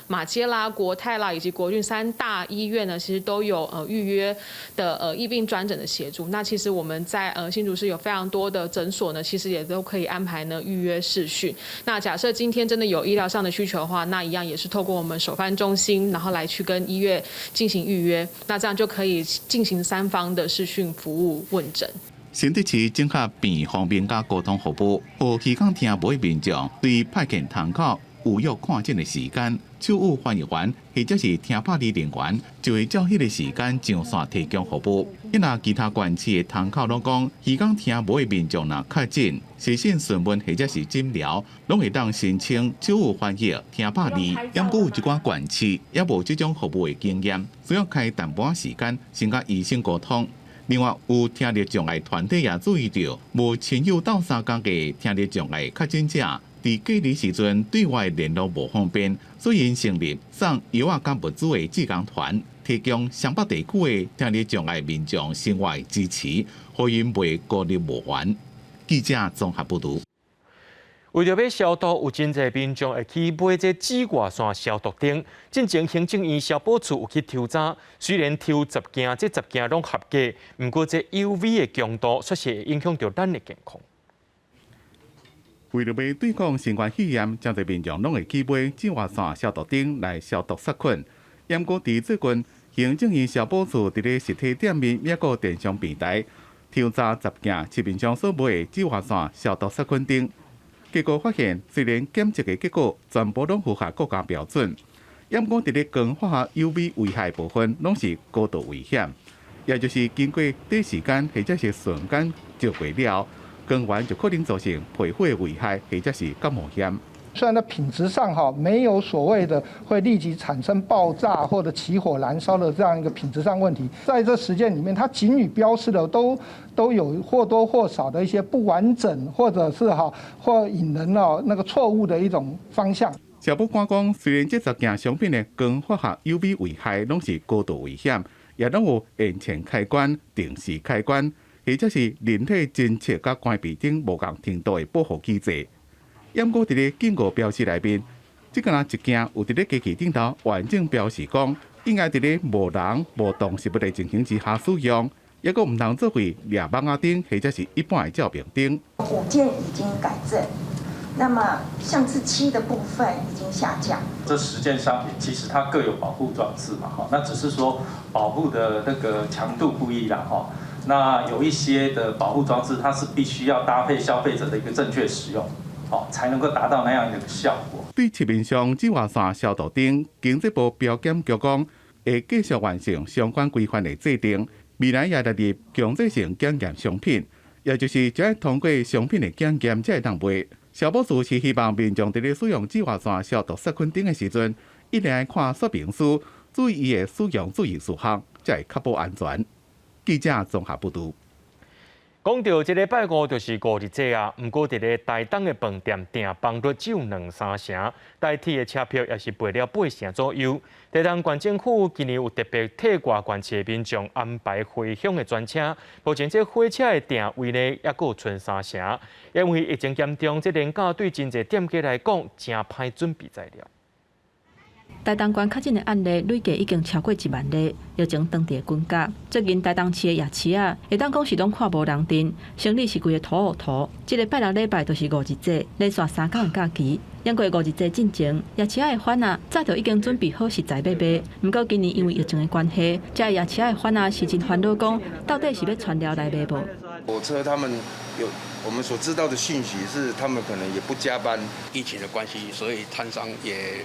馬偕啦、國泰啦以及國軍三大醫院呢，其實都有預約的疫病專診的協助。那其實我們在新竹市有非常多的診所呢，其實也都可以安排呢預約視訊。那假設今天真的有醫療上的需求的話，那一樣也是透過我們手翻中心，然後來去跟醫院進行預約。那這樣就可以進行三方的視訊服務問診。新竹市整合病方面佮溝通服務，予耳孔聽無的民眾對派遣窗口預約看診的時間，手語翻譯員或者是聽拍字人員，就會照彼個時間上線提供服務。若其他縣市的窗口攏講，耳孔聽無的民眾若確診，視訊詢問或者是診療，攏會當申請手語翻譯聽拍字。毋過有一寡縣市猶無這種服務的經驗，需要開淡薄仔時間先佮醫生溝通。另外，有聽力障礙團體也注意著，無親友鬥相共的聽力障礙確診者，佇隔離時陣對外聯絡無方便，所以𪜶成立送藥仔佮物資的志工團，提供雙北地區的聽力障礙民眾生活支持，予𪜶袂孤立無援。記者綜合報導。為著欲消毒，有真濟民眾會去買這紫外線消毒燈。進前行政院消保處有去抽查，雖然抽十件，這十件攏合格，毋過這 UV 的強度確實會影響著咱的健康。為著欲對抗新冠肺炎，真濟民眾攏會去買紫外線消毒燈來消毒殺菌。毋過佇最近，行政院消保處佇咧實體店面，抑閣電商平台抽查十件市面上所賣的紫外線消毒殺菌燈。結果發現，雖然檢測的結果全部攏符合國家標準，毋過佇咧光化學 UV 危害部分攏是高度危險，也就是經過短時間或者是瞬間照過了，光源就可能造成皮膚的危害或者是角膜炎。雖然在品質上哈沒有所謂的會立即產生爆炸或者起火燃燒的這樣一個品質上問題，在這時間裡面，它警語標示的都有或多或少的一些不完整，或者是哈或引人了那個錯誤的一種方向。消保官講，雖然這十件商品的光化學 UV 危害攏是高度危險，也攏有延前開關、定時開關，或者是人體偵測佮關閉等無仝程度的保護機制。毋過佇咧警告標示內面，這敢若一件有佇咧機器頂頭完整標示講，應該佇咧無人、無動植物的情形之下使用，抑閣毋通做為掠蠓仔燈或者是一般的照明燈。五件已經改正，那麼項次七的部分已經下架。這10件商品其實它各有保護裝置嘛，哈，那只是說保護的那個強度不一啦，哈。那有一些的保護裝置，它是必須要搭配消費者的一個正確使用。哦，才能夠達到那樣一個效果。對市面上紫外線消毒燈，經濟部標檢局講，會繼續完成相關規範的制定，未來也列入強制性檢驗商品，也就是只愛通過商品的檢驗才會當賣。消保處是希望民眾佇咧使用紫外線消毒殺菌燈的時陣，一定愛看說明書，注意伊的使用注意事項，才會確保安全。記者綜合報導。講著這禮拜五就是五日節啊，毋過佇咧台東的飯店訂房率只有兩三成，台鐵的車票也是賣了八成左右。台東縣政府今年有特別替外縣市的民眾安排回鄉的專車，目前這火車的訂位呢，猶閣有賰三成。因為疫情嚴重，這連假對真濟店家來講，誠歹準備材料。台東縣確診的案例累計已經超過1萬例，疫情當地滾價。最近台東市的夜市仔，會當講是攏看無人陣，生理是規個塗烏塗。這个拜六禮拜就是五日節，連續3工的假期。因過五日節進前，夜市仔的販仔早就已經準備好食材欲賣。毋過今年因為疫情的關係，這夜市仔的販仔是真煩惱，講到底是欲傳料來賣無？火車他們有我們所知道的訊息是，他們可能也不加班。疫情的關係，所以攤商也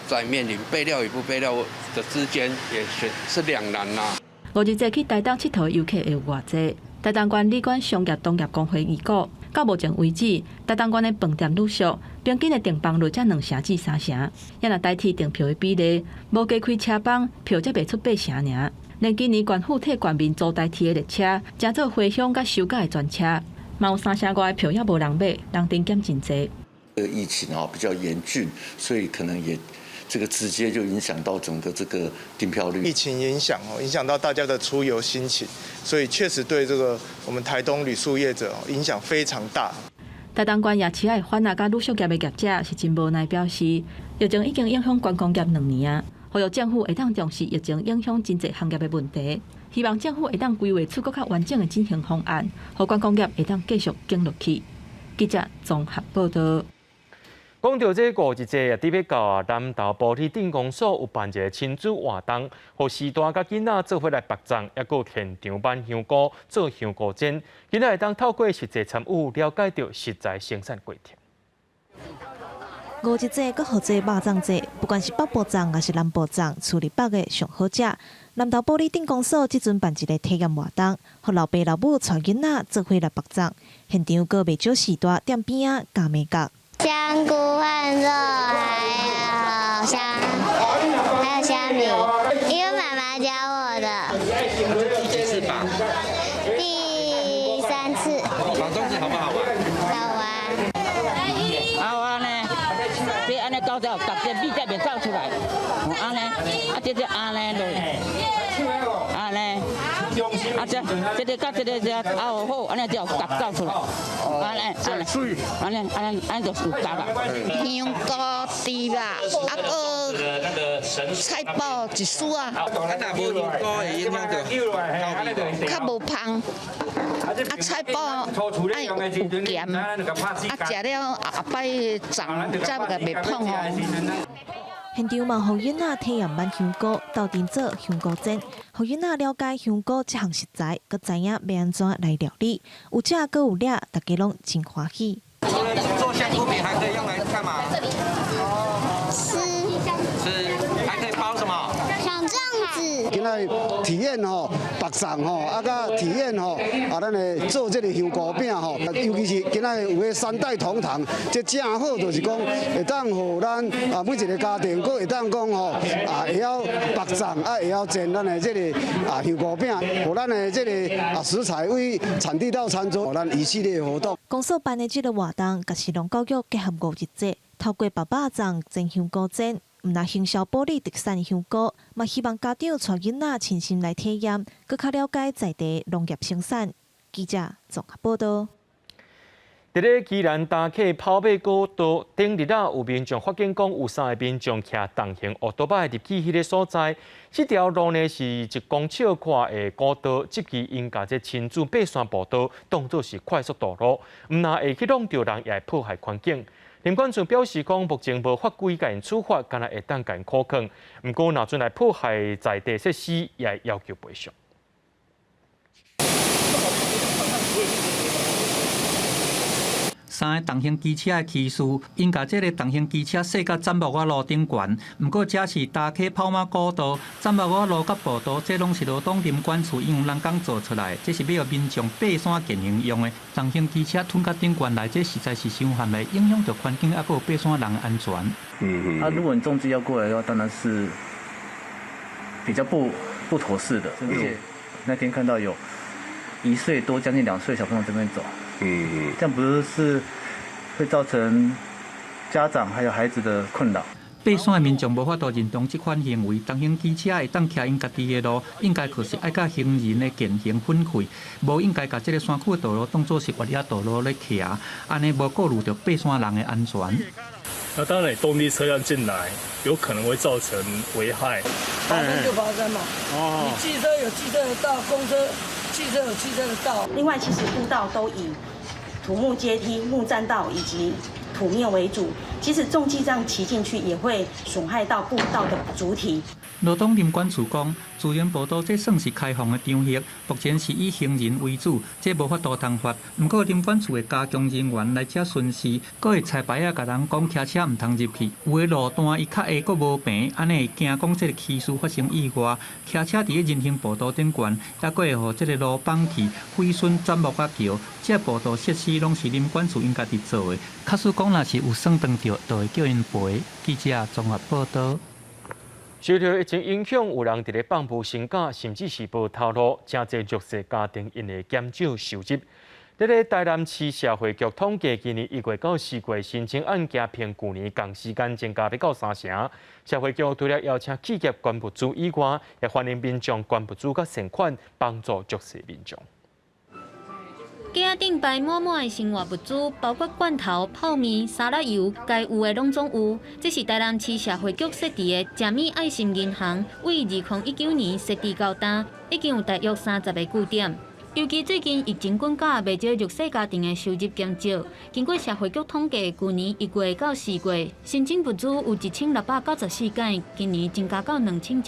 在面臨備料與不備料的之間，也是是兩難啦。五日節去台東𨑨迌的遊客會有偌濟？台東縣旅觀商業同業公會預估，到目前為止，台東縣的飯店旅宿平均的訂房率才2成至3成，也若台鐵訂票的比例，無加開車班，票才賣出8成爾。連今年縣府替縣民租台鐵的列車，成做回鄉佮收假的專車，嘛有3成外的票猶無人買，人丁減真濟。這個疫情啊比較嚴峻，所以可能也這個直接就影響到整個這個訂票率。疫情影響哦，影響到大家的出遊心情，所以確實對這個我們台東旅宿業者影響非常大。台東縣夜市仔的販仔佮旅宿業的業者是真無奈表示，疫情已經影響觀光業2年啊，呼籲政府會當重視疫情影響真濟行業的問題，希望政府會當規劃出閣較完整的振興方案，予觀光業會當繼續經落去。記者綜合報道。講到這五日節，也佇欲到啊，南投埔里鎮公所有辦一个親子活動，予序大佮囡仔做伙來縛粽，抑閣現場挽香菇做香菇煎，囡仔會當透過實際參與，了解著食材生產過程。五日節閣號做肉粽節，不管是北部粽抑是南部粽，厝裡縛的上好食。南投埔里鎮公所這陣辦一个體驗活動，予老爸老母帶囡仔做伙來縛粽，現場閣袂少序大踮邊仔教眉角。香菇換肉，還有蝦，還有蝦米，因為媽媽教我的。第幾次綁？第三次。綁粽子好不好玩？好玩。好玩呢，這按呢搞掉，逐個米才袂走出來。按呢，啊這這按呢落，按呢，啊這這个佮這个這拗好，按呢才有角走出來。按呢，按呢，按呢，按呢，按呢就有角啦。香菇、豬肉，啊閣菜脯一絲仔。啊，若無香菇會影響著較無芳。啊，菜脯愛有鹹，啊，食了後擺粽才會袂芳哦。現場嘛，予囡仔體驗挽香菇，鬥陣做香菇煎，予囡仔了解香菇這項食材，閣知影欲按怎來料理。有食閣有掠，大家攏真歡喜。做香菇餅還可以用來幹嘛？吃。吃，還可以包什麼？小粽子。今仔體驗吼，縛粽吼，啊，佮體驗吼，啊，咱的做這个香菇餅吼，尤其是今仔有彼三代同堂，這正好就是講會當予咱啊每一个家庭，閣會當講吼啊會曉縛粽，啊會曉煎咱的這个啊香菇餅，予咱的這个啊食材為產地到餐桌，咱一系列活動。公所辦的這个活動，共食農教育結合五日節，透過縛肉粽、煎香菇煎。毋但行銷埔里特產香菇，嘛希望家長帶囡仔親身來體驗，閣較了解在地農業生產。記者綜合報道。佇咧宜蘭搭客跑馬古道頂日啊，有民眾發現講有三个民眾騎重型歐多擺入去彼个所在。這條路呢是1公尺寬的古道，這支𪜶共這親子爬山步道當作是快速道路，毋但會去弄著人，也會破壞環境。林管處表示講，目前無法規共𪜶處罰，干焦會當共𪜶苦勸。毋過，若準來破壞在地設施，也會要求賠償。三个重型機車的騎士，𪜶共這个重型機車駛到棧木仔路頂懸。毋過，這是礁溪跑馬古道，棧木仔路佮步道，這攏是羅東林管處用人工做出來，這是欲予民眾爬山健行用的。重型機車吞到頂懸來，這實在是傷範圍，影響著環境，抑閣有爬山人的安全。啊，如果你重機要過來的話，當然是比較不妥適的。而且那天看到有1歲多、將近2歲小朋友這邊走。這樣不是會造成家長還有孩子的困擾。爬山的民眾無法度認同這款行為，重型機車會當騎𪜶家己的路，應該確實愛佮行人的健行分開，無應該共這个山區的道路當作是越野道路咧騎，按呢無顧慮著爬山人的安全。那當然，動力車輛進來，有可能會造成危害。發生就發生嘛，哦，你機車有機車的道，公車、汽車有汽車的道。另外，其實步道都以土木階梯、木棧道以及土面為主，即使重機這樣騎進去，也會損害到步道的主體。羅東林管處講，自然步道這算是開放的場域，目前是以行人為主，這無法度通罰。毋過林管處會加強人員來遮巡視，閣會拆牌仔共人講騎車毋通入去。有的路段伊較下閣無平，按呢會驚講這个騎士發生意外，騎車佇咧人行步道頂懸，猶閣會予這个路崩去，毀損棧木仔橋。這步道設施攏是林管處𪜶家己做的，假使講若是有損斷著，就會叫𪜶賠。記者綜合報道。受著疫情影響，有人佇咧放無薪假，甚至是無頭路，誠濟弱勢家庭𪜶會減少收入。佇咧台南市社會局統計，今年一月到四月申請案件，比舊年仝時間增加欲到三成。社會局除了邀請企業捐物資以外，也歡迎民眾捐物資佮善款，幫助弱勢民眾。架仔頂擺滿滿的生活物資，包括罐頭、泡麵、沙拉油，該有的攏總有。這是台南市社會局設置的食物愛心銀行，為2019年設置到今，已經有大約30個據點。尤其最近疫情滾價，袂少弱勢家庭的收入減少。經過社會局統計，舊年一月到四月，申請物資有1694件，今年增加到2191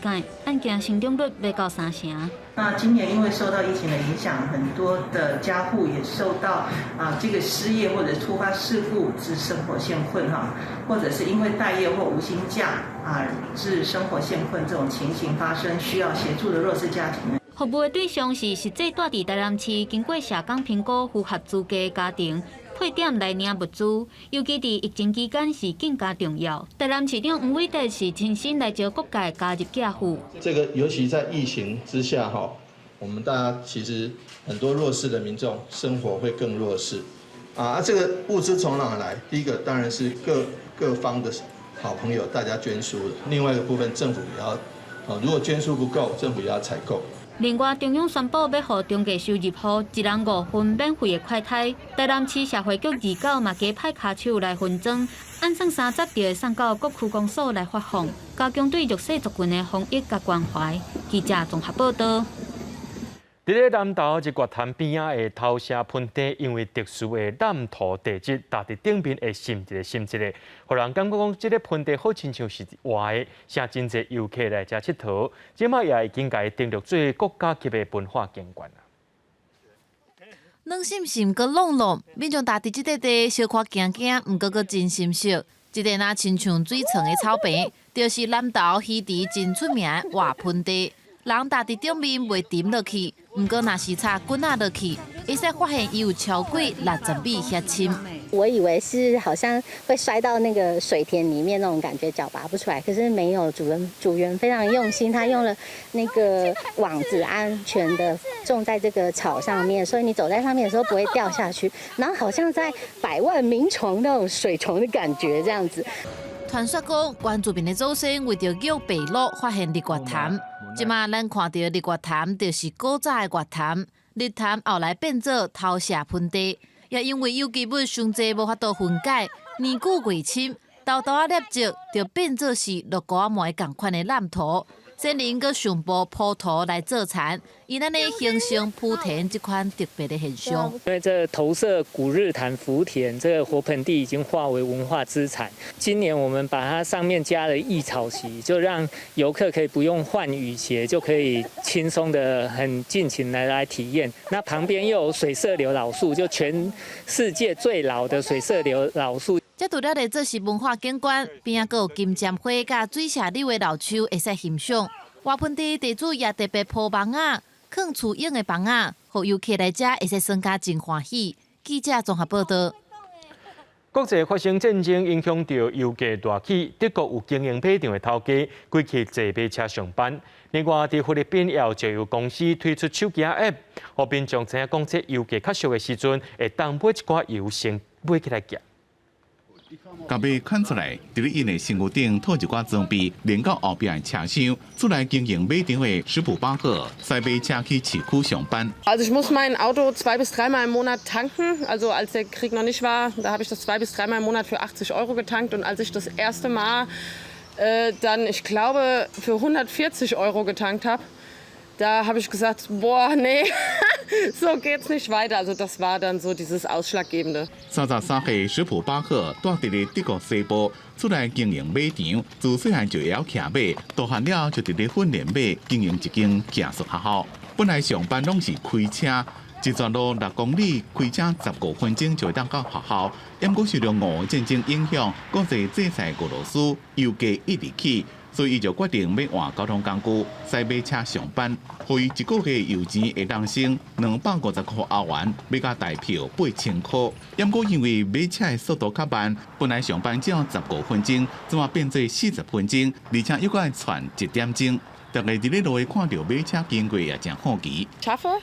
件，案件成長率欲到三成。那今年因為受到疫情的影響，很多的家戶也受到啊這個失業或者突發事故致生活陷困哈，或者是因為待業或無薪假啊致生活陷困這種情形發生，需要協助的弱勢家庭。服務的對象是實際蹛佇台南市，經過社工評估符合資格的家庭，配點來領物資，尤其佇疫情期間是更加重要。台南市長黃偉哲是親身來招各界加入寄付。這個尤其在疫情之下，哈，我們大家其實很多弱勢的民眾生活會更弱勢。啊，這個物資從哪來？第一個當然是各各方的好朋友大家捐輸的，另外一個部分政府也要，啊，如果捐輸不夠，政府也要採購。另外，中央宣布欲予中低收入戶一人五份免費的快篩。台南市社會局二九嘛加派跤手來分裝，按算30就會送到各區公所來發放，加強對弱勢族群的防疫佮關懷。記者綜合報道。佇咧南投日月潭邊仔的頭社盆地，因為特殊的濫土地質，踏佇頂面會滲一个滲一个，予人感覺講這个盆地好親像是活的，誠真濟遊客來遮𨑨迌。這擺也已經共伊登錄做國家級的文化景觀。軟滲滲閣挵挵，民眾踏佇這塊地小可驚驚，毋過閣真心適。這個若親像水床的草坪，就是南投魚池真出名的活盆地。人踏佇頂面袂沉落去，毋過若是插棍仔落去，會使發現伊有超過60米遐深。我以為是好像會摔到那個水田裡面那種感覺，腳拔不出來。可是沒有，主人組員非常用心，他用了那個網子安全的種在這個草上面，所以你走在上面的時候不會掉下去。然後好像在百萬名床那種水床的感覺，這樣子。傳說講，原住民的祖先為著玉白鷺發現日月潭。這馬咱看著日月潭，就是古早的月潭。日潭後來變做頭社盆地，也因為有機物傷濟，無法度分解，年久月深，沓沓仔粒積，就變做是落糊仔糜仝款的濫土。先人閣上部鋪土來做田，𪜶按呢形成莆田這款特別的現象。因為這頭社古日潭福田這個活盆地已經化為文化資產。今年我們把它上面加了抑草席，就讓遊客可以不用換雨鞋，就可以輕鬆的很盡情來來體驗。那旁邊又有水色柳老樹，就全世界最老的水色柳老樹。這除了咧做是文化景觀，邊仔閣有金針花佮水社柳的老樹會使欣賞。活盆地地主也特別鋪網仔，囥蛆蛹的網仔，予遊客來遮會使耍甲真歡喜。記者綜合報道。國際發生戰爭，影響著油價大起。德國有經營馬場的頭家，規氣坐馬車上班。另外，佇菲律賓也有石油公司推出手機 App，予民眾知影講這油價較俗的時陣，會當買一寡油先買起來寄。共馬牽出來，佇咧𪜶的身軀頂套一寡裝備，連到後壁的車廂，出來經營馬場的史普巴赫，駛馬車去市區上班。 Also ich muss mein Auto zwei bis dreimal im Monat tanken. Also als der Krieg noch nicht war, da habe ich das zwei bis dreimal im Monat für 80 Euro getankt. Und als ich das erste Mal dann, ich glaube, für 140 Euro getankt habe, da habe ich gesagt, boah, nee, so geht's nicht weiter. Also das war dann so dieses Ausschlaggebende. 33歲史普巴赫蹛佇咧德國西部出來經營馬場，自細漢就會曉騎馬，大漢了就佇咧訓練馬，經營一間寄宿學校。本來上班攏是開車，一段路6公里，開車15分鐘就會當到學校。毋過受著俄烏戰爭影響，國際制裁俄羅斯，油價一直起。所以伊就決定欲換交通工具，駛馬車上班，予伊一個月油錢會當省250塊歐元，買共台票8000塊。毋過因為馬車的速度較慢，本來上班只要15分鐘，這馬變做40分鐘，而且猶閣愛喘一點鐘。逐家佇咧路看著馬車經過也誠好奇。 Schaffe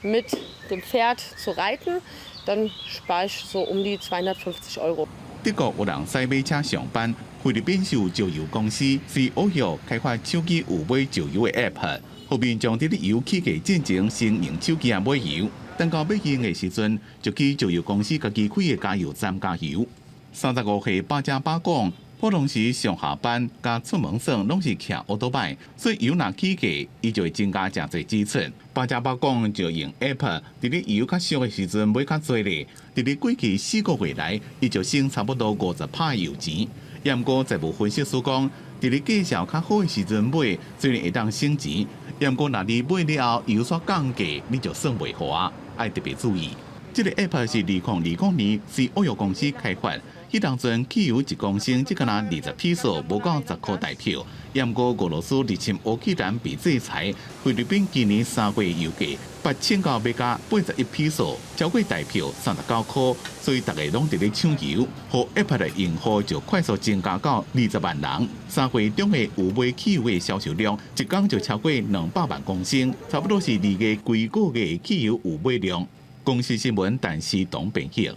mit dem Pferd zu reiten, dann spare ich so um die 250 Euro。德國有人駛馬車上班，菲律賓是有石油公司隨烏藥開發手機有買石油的 App，予民眾佇咧油起價進前先用手機仔買油，等到欲用的時陣，就去石油公司家己開的加油站加油。35歲巴加巴講，普通時上下班佮出門耍攏是騎歐多擺，所以油若起價，伊就會增加誠濟支出。巴加巴講就用 App，佇咧油較俗的時陣買較濟咧，佇咧過去4個月內，伊就省差不多50趴油錢。毋過財務分析師講，佇咧價數較好的時陣買，雖然會當省錢，毋過若你買了後油煞降價，你就算袂好啊，愛特別注意。這个 App 是2020年隨烏藥公司開發。彼當陣汽油一公升只敢若20披索，無夠10箍台票。毋過俄羅斯入侵烏克蘭被制裁，菲律賓今年3月油價8009加81披索，超過台票39箍，所以逐家攏佇咧搶油，予 App 的用戶就快速增加到20萬人。3月中的有買汽油的銷售量，一工就超過200萬公升，差不多是2月規個月的汽油有買量。公視新聞，陳思彤編譯。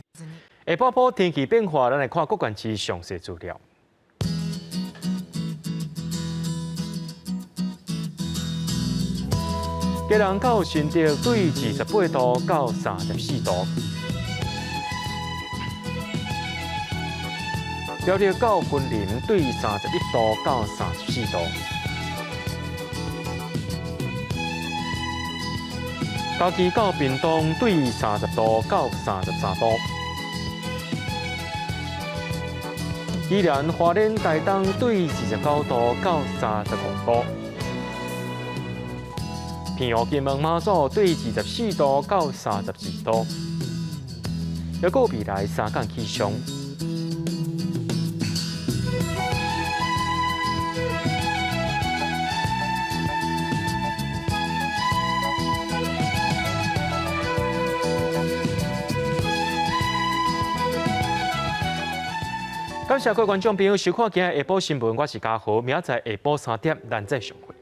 下晡晡天氣變化，咱來看各縣市詳細資料。基隆到新竹對28度到34度，苗栗到雲林對31度到34度，嘉義到屏東對30度到33度。宜蘭花蓮台東對29度到35度，澎湖金門馬祖對24度到32度，抑閣未來三工氣象。感謝各位觀眾朋友收看今日下晡新聞，我是嘉豪，明仔載下晡3點，咱再相會。